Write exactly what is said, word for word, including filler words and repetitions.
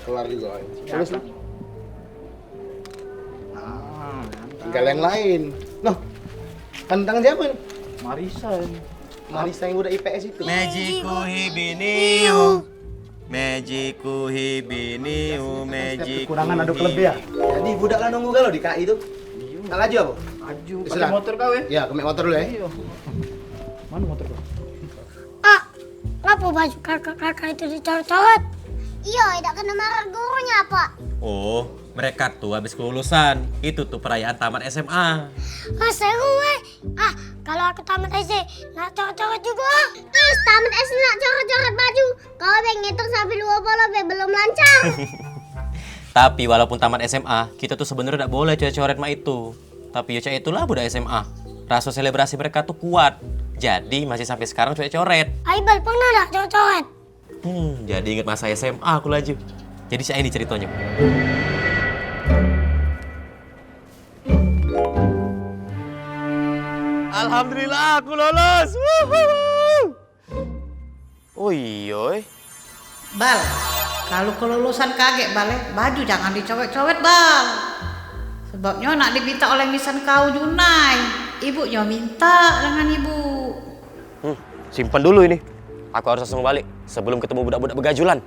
Kelar juga. Terus lu? Ah, tinggal yang lain. Loh, tangan siapa ini? Marisa ini. Marisa yang budak I P S itu. Mejiku hibiniu. Mejiku hibiniu, mejiku. Kekurangan ada kelebihan. Jadi budak lah nunggu kalau di K I itu. Iya. Tak laju apa? Laju. Ya pakai sudah. Motor kau ya? Ya, kami motor dulu ya. Iya. Mana motor kau? Ah, ngapa baju kakak-kakak itu dicoret-coret? Iya, tidak kena marah gurunya, Pak. Oh, mereka tuh habis kelulusan. Itu tuh perayaan tamat S M A. Ah, seru, eh. Ah, kalau aku tamat S D, nak coret-coret juga. Ih, tamat S D nak coret-coret baju. Kau be ngitung sampai dua puluh be belum lancar. Tapi walaupun tamat S M A, kita tuh sebenarnya tidak boleh coret-coret mak itu. Tapi ya cak itulah budak S M A. Rasa selebrasi mereka tuh kuat. Jadi masih sampai sekarang coret-coret. Aibal pernah nak coret-coret? Hmm, jadi inget masa S M A aku laju. Jadi cak ini ceritanya. Alhamdulillah aku lolos. Wuhuhu. Oh iyo, eh. Bal, kalu kelulusan kagek, Bal, eh, baju jangan dicowet-cowet, Bal. Sebabnyo nak dipinta oleh misan kau Junai. Ibunyo minta dengan ibu. Hmm, simpan dulu ini. Aku harus langsung balik sebelum ketemu budak-budak begajulan.